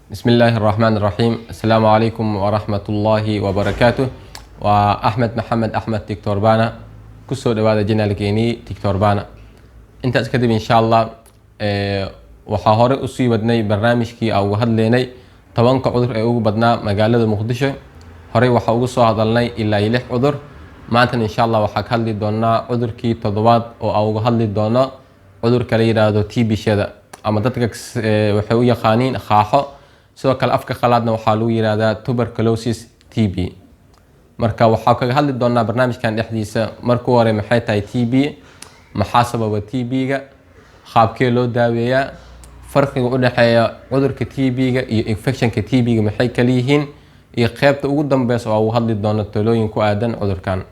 بسم الله الرحمن الرحيم. السلام عليكم ورحمة الله وبركاته. Waa Axmed Maxamed Axmed, Doctor Bana. Kusoo dhawaada channelkeenii Doctor Bana. Intaas kadib, insha Allah, waxaa hore usii wadnay barnaamijkii aan uga hadlaynay 10-ka cudur ee ugu badnaa magaalada Muqdisho. Horey waxaa uga soo hadalnay ilaa iyo lix cudur. Maantana, insha Allah, waxaa ka hadli doonaa cudurkii toddobaad oo aan uga hadli doono cudurka la yidhaahdo tiibishada, ama dadka waxay u yaqaaniin qaaxo. Sidoo kale afka qalaadna waxaa lagu yidhahdaa tuberculosis, TB. Marka waxaa kaga hadli doonaa barnaamijkan dhexdiisa, markuu hore, maxay tahay TB, maxaa sababa TB-ga, qaabkee loo daaweeyaa, farqiga u dhexeeya cudurka TB-ga iyo infectionka TB-ga maxay kala yihiin, iyo qeybta ugu dambeysa oo ugu hadli doono talooyin ku aadan cudurkan.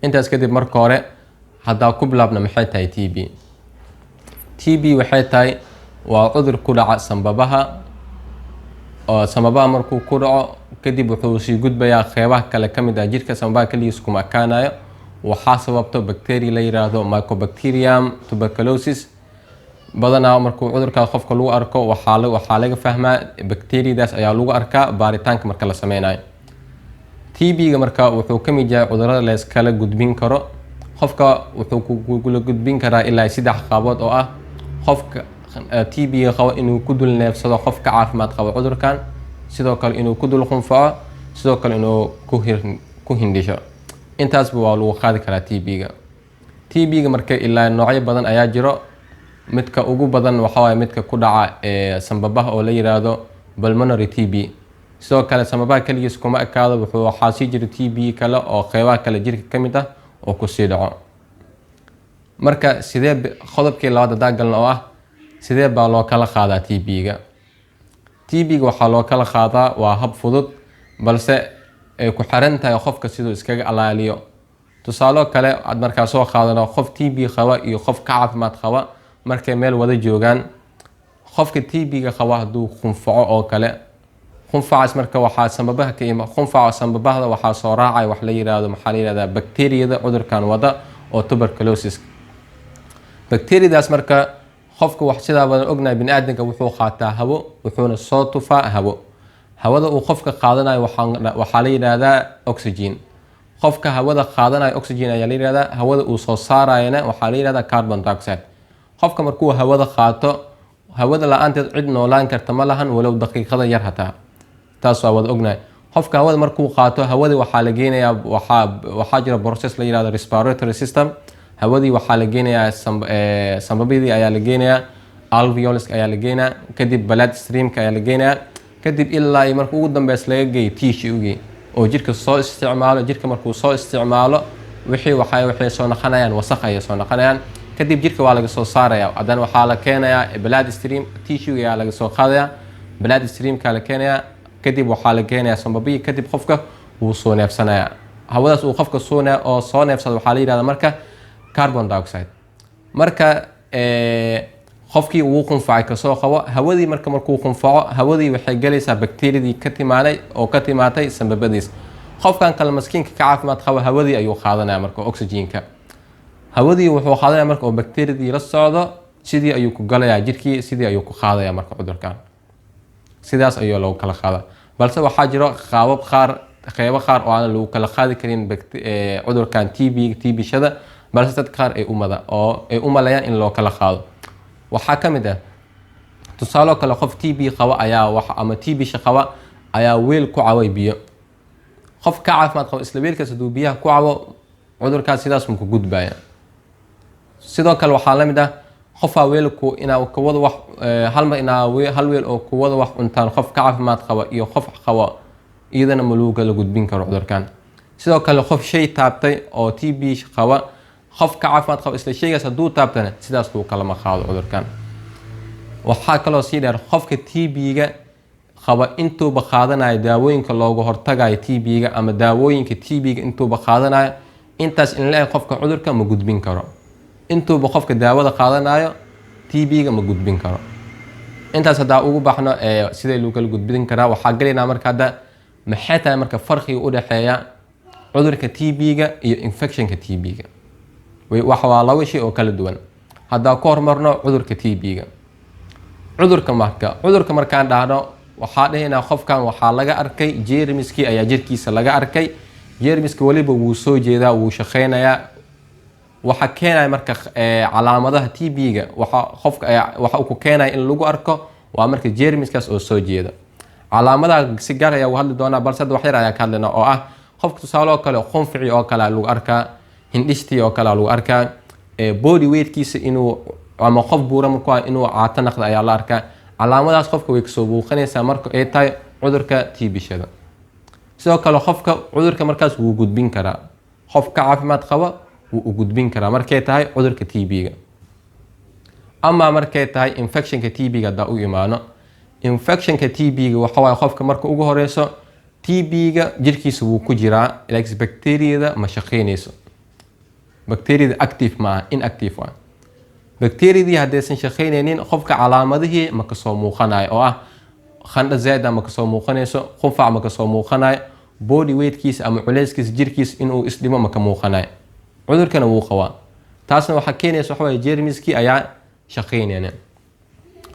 Intaas kadib, marka hore haddaa ku bilaabna, maxay tahay TB? TB waxay tahay waa cudur ku dhaca sambabaha, oo sambabaha markuu ku dhaco kadib wuxuu sii gudbayaa qeybaha kale ka mid ah jirka. Sambabaha keligiis kuma ekaanayo. Waxaa sababto bacteria la yiraahdo Mycobacterium tuberculosis. Badanaa markuu cudurkaas qofka lagu arko, waxaa laga fahmaa bacteriadaas ayaa lagu arkaa baaritaanka marka la sameynayo. TB-ga marka wuxuu ka mid yahay cudurada la iskala gudbin karo. Qofka wuxuu kula gudbin karaa ilaa saddex qaabood, oo ah qofka TB-ga qabo inuu ku dul neefsado qofka caafimaad qabo cudurkan, sidoo kale inuu ku dul qunfaco, sidoo kale inuu ku hindhisho. Intaasba waa lagu qaadi karaa TB-ga. TB-ga marka ilaa noocyo badan ayaa jiro. Midka ugu badan waxaa waaye midka ku dhaca ee sambabaha oo la yiraahdo pulmonary TB. Sidoo kale sambabaha keligiis kuma ekaado. Waxaa sii jira TB kale oo qeybaha kale jirka ka mid ah oo kusii dhaco. Marka sidee qodobkii labaad hadaa galna, oo ah sidee baa loo kala qaadaa TB-ga? TB-ga waxaa loo kala qaadaa waa hab fudud, balse ay ku xiran tahay qofka siduu iskaga alaaliyo. Tusaalo kale aad markaa soo qaadano, qof TB qaba iyo qof ka caafimaad qaba markay meel wada joogaan, qofka TB-ga qaba hadduu qunfaco oo kale, qunfacaas marka waxaa sambabaha ka ima qunfaca sambabahda waxaa soo raacaya wax la yiraahdo, maxaa la yirahdaa, bacteriyada cudurkan wada oo tuberculosis. Bacteriadaas marka qofka wax sidaa badan ognahay, biniaadamka wuxuu qaataa hawo, wuxuuna soo tufaa hawo. Hawada uu qofka qaadanayo waxaa la yidhaahdaa oxygen. Qofka hawada qaadanayo oxygen ayaa la yidhahdaa, hawada uu soo saarayana waxaa la yidhahdaa carbon dioxide. Qofka markuu hawada qaato, hawada la-aanteed cid noolaan karta ma lahan, walow daqiiqada yar hataa. Taas waa wada ognahay. Qofka hawada markuu qaato, hawadii waxaa la geenayaa, waxaa jira process la yihahdo respiratory system. Hawadii waxaa la geenayaa sambabadii ayaa la geenayaa, alveolus ayaa la geenayaa, kadib blood streamka ayaa la geenayaa, kadib ilaa iyo marka ugu dambeys laga geeyo tissue-gii oo jirka soo isticmaalo. Jirka markuu soo isticmaalo, wixii waxay soo noqonayaan wasakh ayay soo noqonayaan. Kadib jirka waa laga soo saaraya. Haddana waxaa la keenayaa blood stream, tissue ayaa laga soo qaadaya, blood streamka la keenayaa, kadib waxaa la keenayaa sambabihii. Kadib qofka wuu soo neefsanayaa. Hawadaas uu qofka oo soo neefsado waxaa la yihahdaa marka carbon dioxide. Marka qofkii uu qunfacay kasoo qabo, hawadii marka markuu qunfaco, hawadii waxay galaysaa bacteriadii ka timaaday oo ka timaatay sambabadiis. Qofkan kale, maskiinka ka caafimaad qaba, hawadii ayuu qaadanaya marka, oxygenka. Hawadii wuxuu qaadanaya marka oo bacteriadii la socdo, sidii ayuu ku galayaa jirkii, sidii ayuu ku qaadaya marka cudurkan. Sidaas ayuu lagu kala qaadaa. Balse waxaa jiro qaabab qaar, qeybo qaar oo aan lagu kala qaadi karin cudurkan TB, TB-shada, balse dad qaar ay umada oo ay u maleeyaan in loo kala qaado. Waxaa ka mid ah, tusaalo kale, qof TB qaba ayaa wax ama TB-sha qaba ayaa weel ku cabay biyo. Qof ka caafimaad qaba isla weelkaas hadduu biyaha ku cabo, cudurkaas sidaas mu ku gudbaya. Sidoo kale waxaa la mid ah qofaa weelku inaa kuwada wax hal mar inaa hal weel oo kuwada wax cuntaan, qof ka caafimaad qaba iyo qof qaba, iyadana ma lagu kala gudbin karo cudurkan. Sidoo kale qof shay taabtay oo TB qaba, qof ka caafimaad qaba isla shaygaas hadduu taabtana, sidaas lagu kalama qaado cudurkan. Waxaa kaloo sii dheer, qofka TB-ga qaba intuuba qaadanayo daawooyinka looga hortagayo TB-ga ama daawooyinka TB-ga intuuba qaadanayo, intaas in la eg qofka cudurka ma gudbin karo. Intuuba qofka daawada qaadanayo, TB-ga ma gudbin karo. Intaas haddaa ugu baxno sidee lagu kala gudbin karaa, waxaa gelaynaa marka hadda maxay tahay marka farqiga u dhexeeya cudurka TB-ga iyo infectionka TB-ga. Waxa waa laba shay oo kala duwan. Haddaa ku hormarno cudurka TB-ga, cudurka marka cudurka markaan dhahno Waxaa dhahaynaa qofkan waxaa laga arkay jeermiskii ayaa jirkiisa laga arkay. Jeermiska weliba wuu soo jeedaa, wuu shaqeynayaa. Waxa keenaya marka calaamadaha TB-ga, waxa qofka waxa uu ku keenaya in lagu arko waa marka jeermiskaas oo soo jeeda. Calaamadaha si gaar ayaa uga hadli doonaa, balse hadda wax yar ayaa ka hadlaynaa, oo ah qofka tusaale oo kale qunficii oo kale lagu arkaa, hindhishtii oo kale lagu arkaa, body weightkiisa inuu ama qof buura markuu ah inuu caato naqda ayaa la arkaa. Calaamadahaas qofka way kasoo buuqanaysaa marka ay tahay cudurka TB-shada. Sidoo kale qofka cudurka markaas wuu gudbin karaa, qof ka caafimaad qaba wuu u gudbin karaa markay tahay cudurka TB-ga. Ama markay tahay infectionka TB-ga haddaa u imaano, infectionka TB-ga waxa waaye qofka marka ugu horeyso TB-ga jirkiisa wuu ku jiraa, laakiin bacteriyada ma shaqeynayso. Bacteriyada active maaha, inactive waa. Bacteriyadii haddaysan shaqeynaynin, qofka calaamadihii ma kasoo muuqanayo, oo ah qandho zaaid ma kasoo muuqanayso, qufac ma kasoo muuqanayo, body weightkiisa ama culeyskiisa jirkiisa inuu isdhimo ma ka muuqanayo, cudurkana wuu qabaa. Taasna waxaa keenaysa waxa waye jeermiskii ayaa shaqeynayna.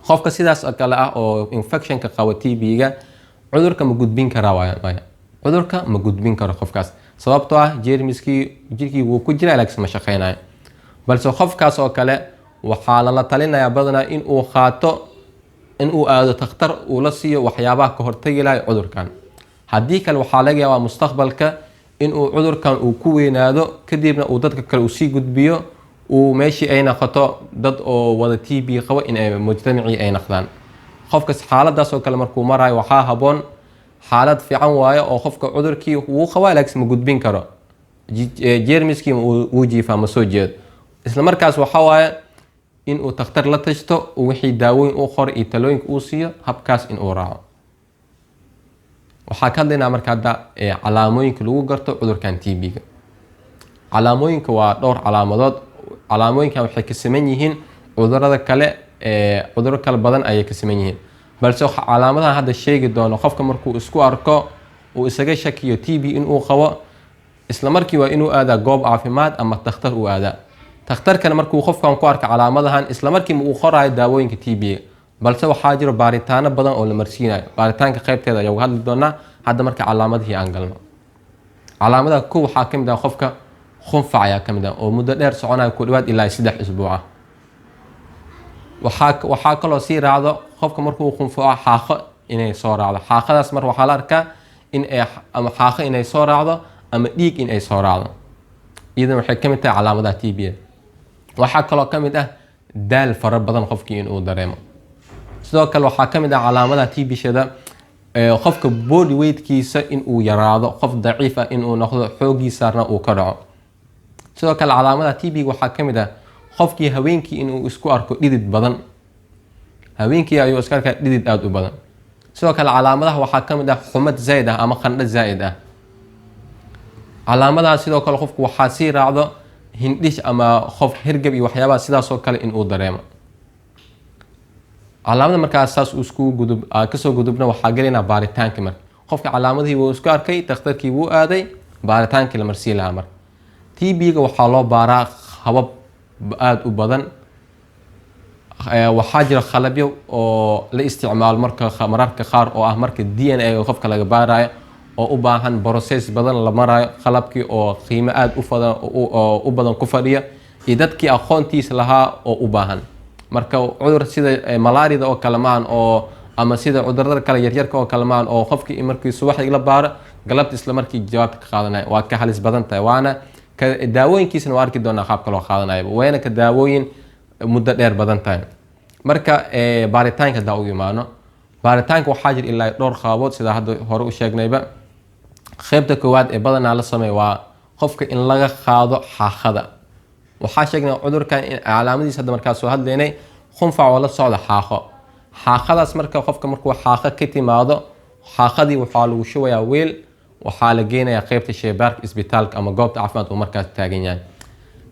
Qofka sidaas oo kale ah oo infectionka qaba TB-ga, cudurka ma gudbin karaa? Waaya, maya, cudurka ma gudbin karo qofkaas, sababtoo ah jeermiskii jirkii wuu ku jiraa laakiin ma shaqeynayo. Balse qofkaas oo kale waxaa lala talinayaa badanaa in uu qaato, in uu aado takhtar, uu la siiyo waxyaabaha ka hortagi lahay cudurkan. Haddii kale waxaa laga yaabaa mustaqbalka inuu cudurkan uu ku weynaado, kadibna uu dadka kale uu sii gudbiyo, uu meeshii ay noqoto dad oo wada TB qabo in ay mujtamacii ay noqdaan. Qofka xaaladaas oo kale markuu marayo, waxaa haboon, xaalad fiican waayo oo qofka cudurkii wuu qabaa laakiin ma gudbin karo, jeermiskii wuu jiifaa, ma soo jeedo. Isla markaas waxaa waaye in uu takhtar la tashto, wixii daawooyin uu qoro iyo talooyinka uu siiyo habkaas in uu raaco. Waxaa ka hadlaynaa marka hadda calaamooyinka lagu garto cudurkan TB-ga. Calaamooyinka waa dhowr calaamadood. Calaamooyinkan waxay ka siman yihiin cudurada kale, cuduro kale badan ayay ka siman yihiin, balse calaamadahan hadda sheegi doono qofka markuu isku arko, uu isaga shakiyo TB inuu qabo, isla markii waa inuu aadaa goob caafimaad ama takhtar uu aadaa. Takhtarkana markuu qofkan ku arko calaamadahan, isla markiiba uu qoraayo daawooyinka TB, balse waxaa jiro baaritaano badan oo la marsiinayo. Baaritaanka qaybteeda ayaa uga hadli doonaa. Hadda marka calaamadihii aan galno, calaamadaha kow waxaa ka mid ah qofka khunfac ayaa ka mid ah oo muddo dheer soconaya, ku dhawaad ilaa 3 isbuuc ah. Waxaa kaloo sii raacdo qofka markuu khunfaco xaaqo inay soo raacdo. Xaaqadaas mar waxaa la arkaa in ay ama xaaqo inay soo raacdo ama dhiig in ay soo raacdo. Iyadan waxay ka mid tahay calaamadaha TB. Waxaa kaloo ka mid ah daal fara badan qofkii inuu dareemo. Sidoo kale waxaa ka mid ah calaamadaha TB-shada qofka body weightkiisa inuu yaraado, qof daciif ah inuu noqdo, xooggiisarna uu ka dhaco. Sidoo kale calaamadaha TB waxaa ka mid ah qofkii habeenkii inuu isku arko dhidid badan, habeenkii ayuu isku arkaa dhidid aada u badan. Sidoo kale calaamadaha waxaa ka mid ah xumad zaa'id ah ama qandho zaa'id ah. Calaamadaha sidoo kale qofku waxaa sii raacdo hindhish ama qof hergab iyo waxyaabaha sidaasoo kale inuu dareemo. Calaamada markaas saas uu isku gudub kasoo gudubna, waxaa gelaynaa baaritaanka. Marka qofka calaamadihii wuu isku arkay, takhtarkii wuu aaday, baaritaankii la marsiin lahaa. Marka TB-ga waxaa loo baaraa habab aada u badan. Waxaa jira qalabyo oo la isticmaalo marka mararka qaar, oo ah marka DNA qofka laga baarayo, oo u baahan process badan la marayo, qalabkii oo qiimo aada u fadan oo u badan ku fadhiya iyo dadkii aqoontiisa lahaa oo u baahan. Marka cudur sida malaarida oo kale maahan, oo ama sida cudurada kale yaryarka oo kale maahan, oo qofkii markii subaxdii la baaro galabta isla markii jawaabta ka qaadanaya. Waa ka halis badan tahay, waana ka daawooyinkiisana waa arki doonaa qaabka loo qaadanayo, wayna ka daawooyin muddo dheer badan tahay. Marka baaritaanka haddaa u imaano, baaritaanka waxaa jira ilaa dhowr qaabood, sida hadda hore u sheegnayba. Qaybta koowaad ee badanaa la sameeyo waa qofka in laga qaado xaaqada. Waxaa sheegnay cudurkan in calaamadiisa hadda markaa soo hadlaynay khunfac oo la socda xaaqo. Xaaqadaas marka qofka markuu xaaqo ka timaado, xaaqadii waxaa lagu shubayaa weel, waxaa la geynayaa qeybta shaybaarka isbitaalka ama goobta caafimaad uu markaas taagan yahay.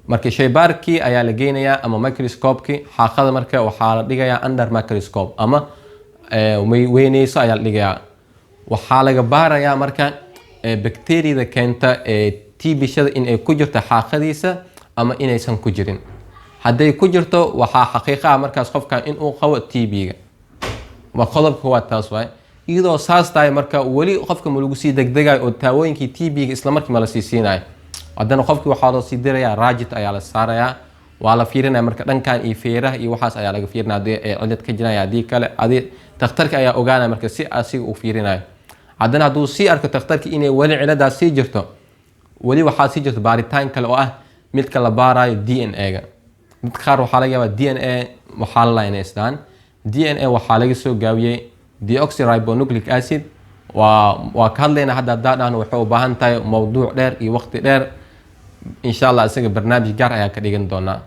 Marka shaybaarkii ayaa la geynayaa ama microscope-kii. Xaaqada marka waxaa la dhigayaa under microscope ama weyneyso ayaa la dhigayaa. Waxaa laga baarayaa marka bacteriada keenta ee TB-shada in ay ku jirto xaaqadiisa ama inaysan ku jirin. Hadday ku jirto, waxaa xaqiiqa ah markaas qofkan inuu qabo TB-ga. Waa qodobka koowaad, taas waay. Iyadoo saas tahay, marka weli qofka ma lagu sii degdegayo oo daawooyinkii TB-ga isla markii ma la sii siinayo. Haddana qofkii waxaa loo sii dirayaa raajit ayaa la saarayaa, waa la fiirinaya. Marka dhankan iyo feeraha iyo waxaas ayaa laga fiirinaya, haddii ay cilad ka jiraan, haddii kale adi takhtarka ayaa ogaanaya. Marka si asiga uu fiirinayo, haddana hadduu sii arko takhtarka inay weli ciladaas sii jirto, weli waxaa sii jirto baaritaan kale oo ah midka la baarayo DNA-ga. Dadka qaar waxaa laga yaabaa DNA waxaa la inay isdhahaan. DNA waxaa laga soo gaabiyey deoxyribonucleic acid. Waa ka hadlaynaa hadda, haddaa dhahno waxay u baahan tahay mowduuc dheer iyo waqti dheer. Insha Allah isaga barnaamij gaar ayaa ka dhigan doonaa.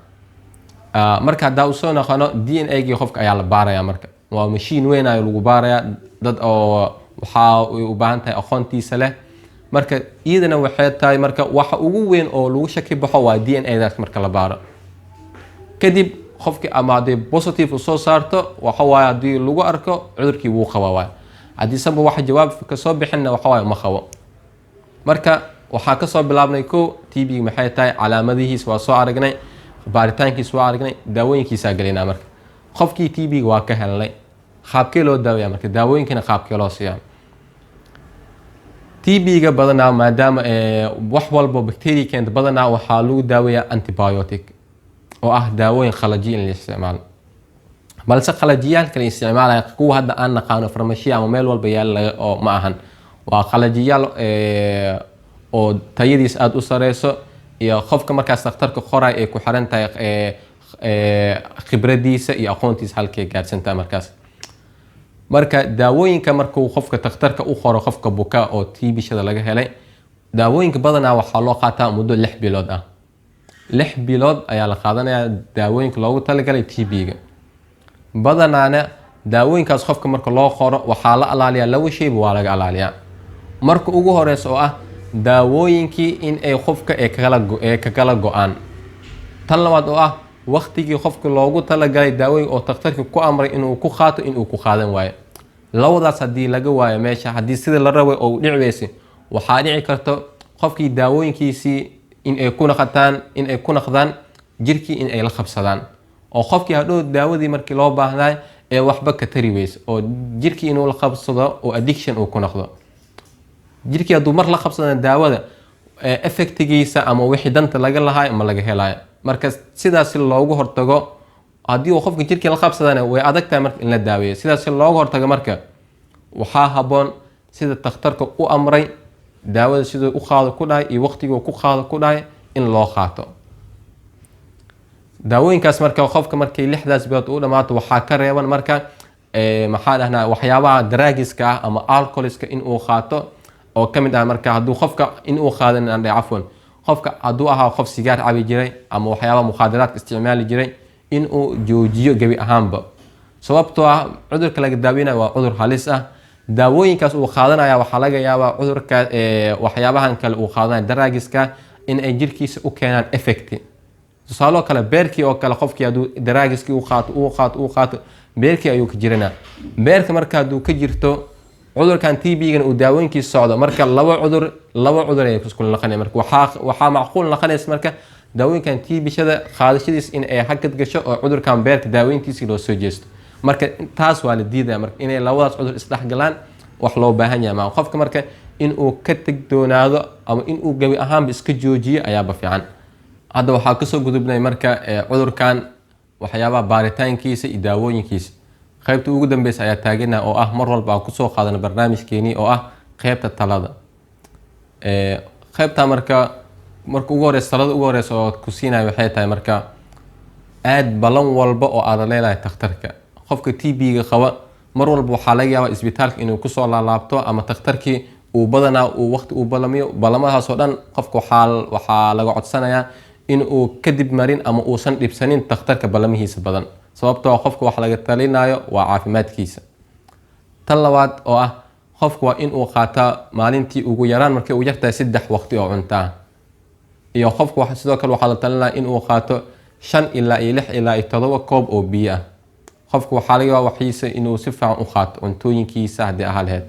Marka haddaa usoo noqono DNA-gii qofka ayaa la baaraya. Marka waa mashiin weyn ayaa lagu baaraya, dad oo waxaa ay u baahan tahay aqoontiisa leh. Marka iyadana waxay tahay, marka waxa ugu weyn oo lagu shaki baxo waa DNA daas. Marka la baaro kadib qofki ama haddii positive usoo saarto, waxa waaye haddii lagu arko cudurkii wuu qabaa waay. Haddii sanba wax jawaab kasoo bixinna, waxa waaye ma qabo. Marka waxaa kasoo bilaabnay ko TB maxay tahay, calaamadihiis waa soo aragnay, baaritaankiis waa aragnay, daawooyinkiisaa gelinaa. Marka qofkii TB waa ka helnay, qaabkee loo daawaya? Marka daawooyinkana qaabkee loo siiyaa? TB-ga badanaa, maadaama wax walbo bacteria keenta, badanaa waxaa lagu daaweeyaa antibiotic oo ah daawooyin qalajiya in la isticmaalo. Balse qalajiyaalka la isticmaalaya kuwa hadda aan naqaano farmashiya ama meel walba yaal oo ma ahan. Waa qalajiyaal oo tayadiis aada u sareyso iyo qofka markaas dhakhtarka qoray ay ku xiran tahay, khibradiisa iyo aqoontiisa halkay gaarsantahay markaas. Marka daawooyinka markuu qofka takhtarka u qoro qofka buka oo TB-shada laga helay, daawooyinka badanaa waxaa loo qaataa muddo 6 bilood ah. 6 bilood ayaa la qaadanayaa daawooyinka loogu talagalay TB-ga. Badanaana daawooyinkaas qofka marka loo qoro waxaa la alaaliyaa laba shayba waa laga alaaliyaa. Marka ugu horeysa oo ah daawooyinkii in ay qofka ay kakala go-aan. Tan labaad oo ah waqtigii qofka loogu talagalay daawooyin oo takhtarka ku amray inuu ku qaato inuu ku qaadan waayo. Labadaas haddii laga waayo meesha, haddii sida la rabay oo dhici weyse, waxaa dhici karto qofkii daawooyinkiisii in ay ku naqdaan jirkii in ay la qabsadaan, oo qofkii hadhow daawadii markii loo baahnay ee waxba ka tari weyse, oo jirkii inuu la qabsado oo addiction uu ku noqdo. Jirkii hadduu mar la qabsadana, daawada effectigiisa ama wixii danta laga lahaay ma laga helayo. Marka sidaas si loogu hortago, haddii uu qofka jirkii la qabsadana way adag tahay marka in la daaweeyo. Sidaas si looga hortago, marka waxaa habboon sida takhtarka u amray daawada siduu u qaado ku dhahay iyo waqtiguu ku qaado ku dhahay in loo qaato daawooyinkaas. Marka qofka markay 6daas bilood u dhamaato, waxaa ka reeban marka maxaa dhahnaa, waxyaabaha drugs-ka ah ama alcoholiska in uu qaato oo ka mid ah. Marka hadduu qofka in uu qaadan aan dhahay, cafwan, qofka hadduu ahaa qof sigaar cabi jiray ama waxyaabaha mukhaadaraadka isticmaali jiray, in uu joojiyo gebi ahaanba, sababtoo ah cudurka laga daaweynayo waa cudur halis ah. Daawooyinkaas uu qaadanaya waxaa laga yaabaa cudurka waxyaabahan kale uu qaadanaya, drugs-ka, in ay jirkiisa u keenaan effect. Tusaaloo kale, beerkii oo kale, qofkii hadduu drugs-kii uu qaato, uu qaato, uu qaato, beerkii ayuu ka jiranaa. Beerka marka hadduu ka jirto, cudurkan TB-gan uu daawooyinkiisa socdo, marka laba cudur ayay isku naqanaya. Marka waxaa macquul noqonaysa marka daawooyinkan TB-shada qaadashadiis in ay hakad gasho oo cudurkan beerka daaweyntiisii loo soo jeesto. Marka taas waa la diidaya. Marka inay labadaas cudur isdhexgalaan wax loo baahan yahay maa. Qofka marka inuu ka tegdoonaado ama inuu gebi ahaanba iska joojiyo ayaaba fiican. Hadda waxaa kasoo gudubnay marka cudurkan waxyaabaha baaritaankiisa iyo daawooyinkiisa. Qaybta ugu dambeysa ayaa taagana oo ah mar walba aan kusoo qaadano barnaamijkeenii oo ah qeybta talada. Qaybta marka ugu horeysa, talada ugu horeysa oo ku siinayo waxay tahay, marka aad ballan walba oo aad leedahay takhtarka. Qofka TB-ga qaba mar walba waxaa laga yaabaa isbitaalka inuu kusoo laalaabto ama takhtarkii uu badanaa uu waqti uu balamiyo. Ballamadahaas oo dhan qofka waxaa laga codsanayaa in uu kadib marin ama uusan dhibsanin takhtarka ballamihiisa badan, sababtoo qofka wax laga talinayo waa caafimaadkiisa. Tan labaad oo ah qofku waa in uu qaataa maalintii ugu yaraan, markay u yartahay, 3 waqti oo cuntaa. Iyo qofku sidoo kale waxaa la talinaya in uu qaato 5 ilaa iyo 6 ilaa iyo 7 koob oo biyo ah. Qofku waxaa laga yaabaa waxiisa inuu si fiican u qaato cuntooyinkiisa haddii ahaa lahayd.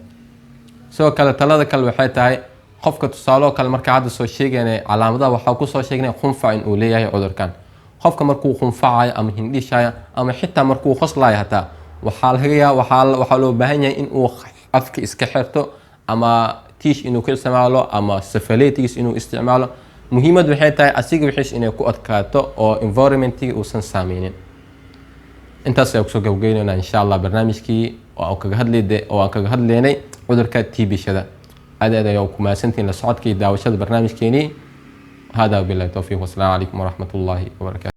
Sidoo kale talada kale waxay tahay qofka, tusaaloo kale, marka hadda soo sheegaynay calaamadaha, waxaa kusoo sheegnay qunfac in uu leeyahay cudurkan. Qofka markuu qunfacayo ama hindhishayo ama xitaa markuu qoslayo hataa, waxaa laga yaaba waxaa loo baahan yahay in uu Afka iska xirto ama tiish inuu ka isticmaalo ama safaleetigiis inuu isticmaalo. Muhiimad waxay tahay asiga wixiis inay ku adkaato oo environmentiga uusan saameynin. Intaas ayaan kusoo gabagabeynayna, insha Allah, barnaamijkii oo aan kaga hadlaynay cudurka TB-shada. Aad aad ayaa ku mahadsantihiin la socodka iyo daawashada barnaamijkeenii. Hada wabillahi towfiiq, wasalaamu calaykum waraxmat ullahi wabarakaatu.